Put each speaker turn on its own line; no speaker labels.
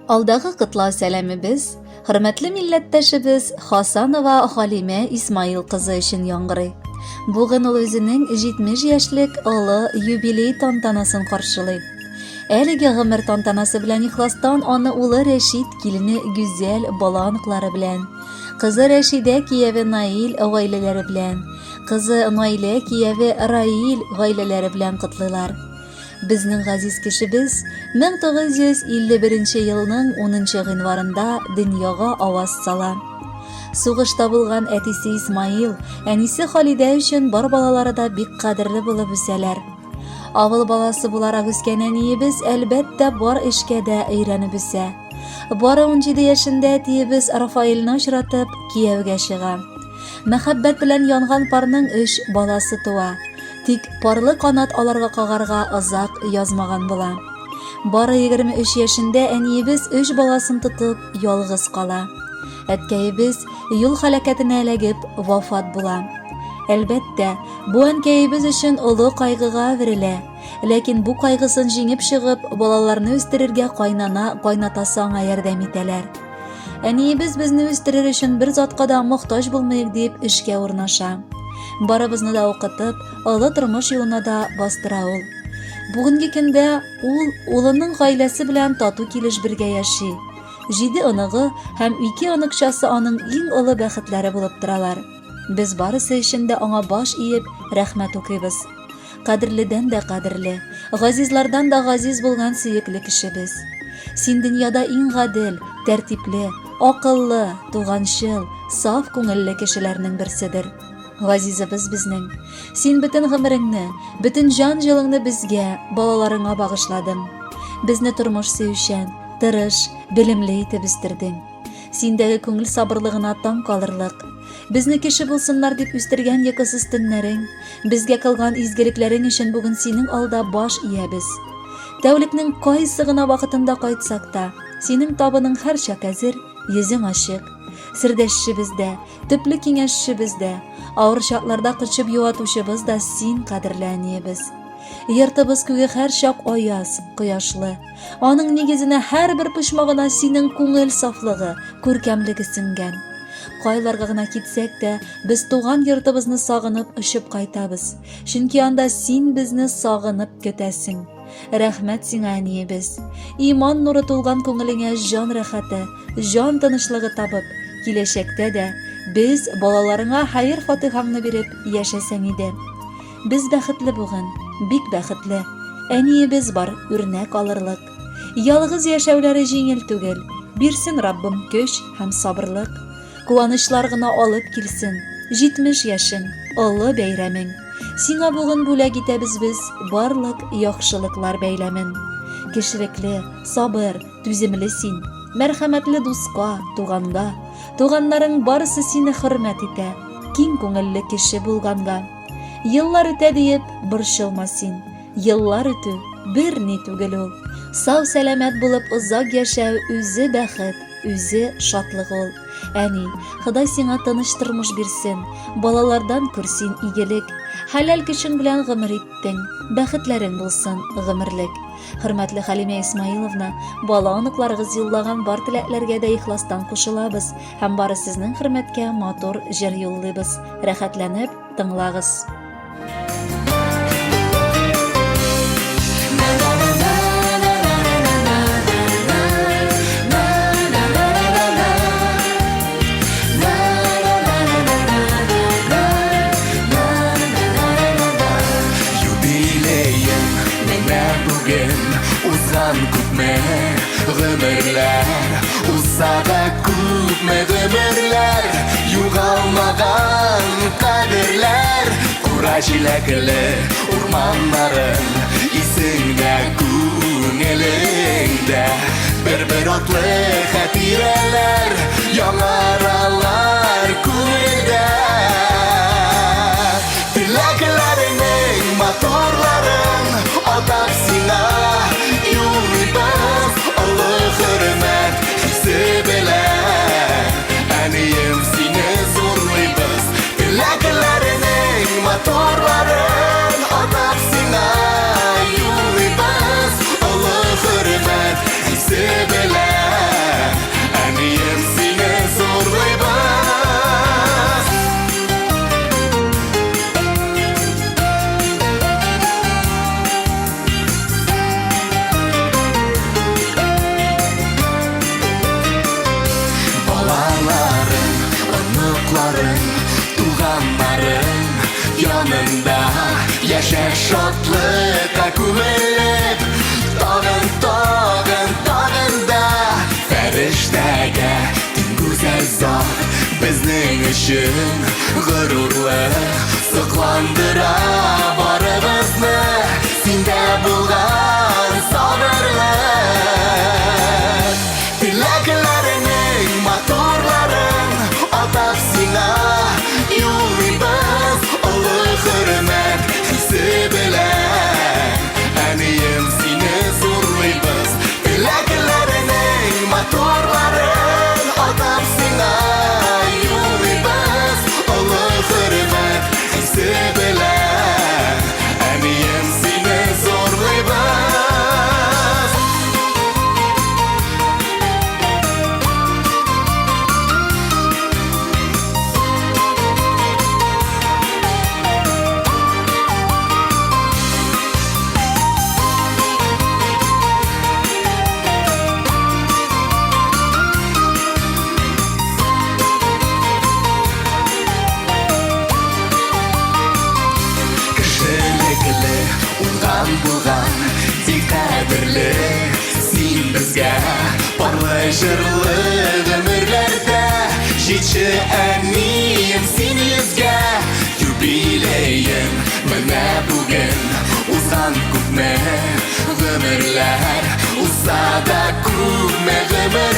Алдагы котлау сәламебез хөрмәтле милләттәшебез Хасанова Халимә Исмаил кызы өчен яңгырый. Бүген ул үзенең 70 яшьлек олы юбилей тантанасын каршылый. Әлеге гомер тантанасы белән ихластан аны улы Рәшит, килене Гүзәл, бала оныклары белән, кызы Рәшидә кияве Наил гаиләләре белән, кызы Наилә кияве Раил гаиләләре белән котлыйлар. Безнең газиз кешебез 1951 елның 10 гыйнварында дөньяга аваз сала. Сугышта булган әтисе Исмаил, әнисе Халидә өчен бар балалары да бик кадерле булып үсәләр. Авыл баласы буларак үскән әниебез, әлбәттә, бар эшкә дә өйрәнеп үсә. Бары 17 яшендә әтиебез Рафаэльне очратып, кияүгә чыга. Мәхәббәт белән янган парның өч баласы туа. Тик парлы канат аларга кагарга озак язмаган була. Бары 23 яшендә әниебез өч баласын тотып, ялгыз кала. Әткәебез юл халәкәтенә эләгеп, вафат була. Әлбәттә, бу әнкәебез өчен олы кайгыга әверелә. Ләкин бу кайгысын җиңеп чыгып, балаларны үстерергә кайнана, кайнатасы аңа ярдәм итәләр. Әниебез безне үстерер өчен бер затка да мохтаҗ булмыйк дип эшкә урнаша. Барыбызны да укытып, олы тормыш юлына да бастыра ул. Бүгенге көндә ул улының гаиләсе белән тату килеш бергә яши. Җиде оныгы һәм ике оныкчасы аның иң олы бәхетләре булып торалар. Без барысы өчен дә аңа баш иеп, рәхмәт укыйбыз. Кадерледән дә кадерле, газизлардан да газиз булган сөекле кешебез. Син дөньяда иң гадел, тәртипле, акыллы, туганчыл, саф күңелле кешеләрнең берседер. Газизыбыз безнең. Син бөтен гомереңне, бөтен җан җылыңны безгә, балаларыңа багышладың. Безне тормыш сөючән, тырыш, белемле итеп үстердең. Синдәге күңел сабырлыгына таң калырлык. Безне кеше булсыннар дип үстергән йокысыз төннәрең, безгә кылган изгелекләрең өчен бүген синең алда баш иябез. Тәүлекнең кайсы гына вакытында кайтсак та, синең табының һәрчак әзер, йөзең ачык. Сердәшчебез дә, төпле киңәшчебез дә, авыр чакларда кочып юатучыбыз да син, кадерле әниебез. Йортыбыз күге һәрчак аяз, кояшлы. Аның нигезенә һәрбер почмагына синең күңел сафлыгы, күркәмлеге сеңгән. Кайларга гына китсәк тә, без туган йортыбызны сагынып очып кайтабыз. Чөнки анда син безне сагынып көтәсең. Рәхмәт сиңа, әниебез. Иман нуры тулган күңелеңә җан рәхәте, җан тынычлыгы табып, киләчәктә дә без балаларыңа хәер-фатихаңны биреп яшәсәң иде. Без бәхетле бүген, бик бәхетле. Әниебез бар, үрнәк алырлык. Ялгыз яшәүләре җиңел түгел. Бирсен Раббым көч һәм сабырлык. Куанычлар гына алып килсен. 70 яшең, олы бәйрәмең. Сиңа бүген бүләк итәбез без барлык яхшылыклар бәйләмен. Кешелекле, сабыр, түземле син. Мәрхәмәтле дуска, туганга. Туганнарың барысы сине хөрмәт итә. Киң күңелле кеше булганга. Еллар үтә диеп, борчылма син. Еллар үтү, бер ни түгел ул. Сау-сәламәт булып озак яшәү үзе бәхет, үзе шатлык ул. Әни, Ходай сиңа тыныч тормыш бирсен, балалардан күр син игелек. Хәләл көчең белән гомер иттең, бәхетләрең булсын гомерлек. Хөрмәтле Хәлимә Исмаиловна, бала оныкларыгыз юллаган бар теләкләргә дә ихластан кушылабыз һәм бары сезнең хөрмәткә матур җыр юллыйбыз. Рәхәтләнеп тыңлагыз.
Юбилеең менә бүген узган күпме гомерләр узса да күпме гомерләр югалмаган кадерләр кура җиләкле урманнарың исеңдә күңелеңдә бер-бер атлы хатирәләр яңаралар күңелдә Теләкләреңнең матурларын атап сиңа юллыйбыз олы хөрмәт хисе белән. Әнием, сине зурлыйбыз. Теләкләреңнең матурларын атап сиңа юллыйбыз олы хөрмәт хисе белән. Шатлыкка күмелеп, тагын, тагын, тагын да фәрештәгә тиң гүзәл зат, безнең өчен горурлык, сокландыра барыбызны синдә булган сабырлык. Теләкләреңнең матурларын атап сиңа юллыйбыз олы хөрмәт хисе белән. Әнием, сине зурлыйбыз. Теләкләреңнең матурларын атап сиңа юллыйбыз олы хөрмәт хисе белән. Әнием, сине зурлыйбыз. Кешелекле, уңган булган, бик кадерле син безгә. Парлы җырлы гомерләрдә җитче, әнием, син йөзгә. Юбилеең менә бүген, узган күпме гомерләр, узса да күпме гомерләр.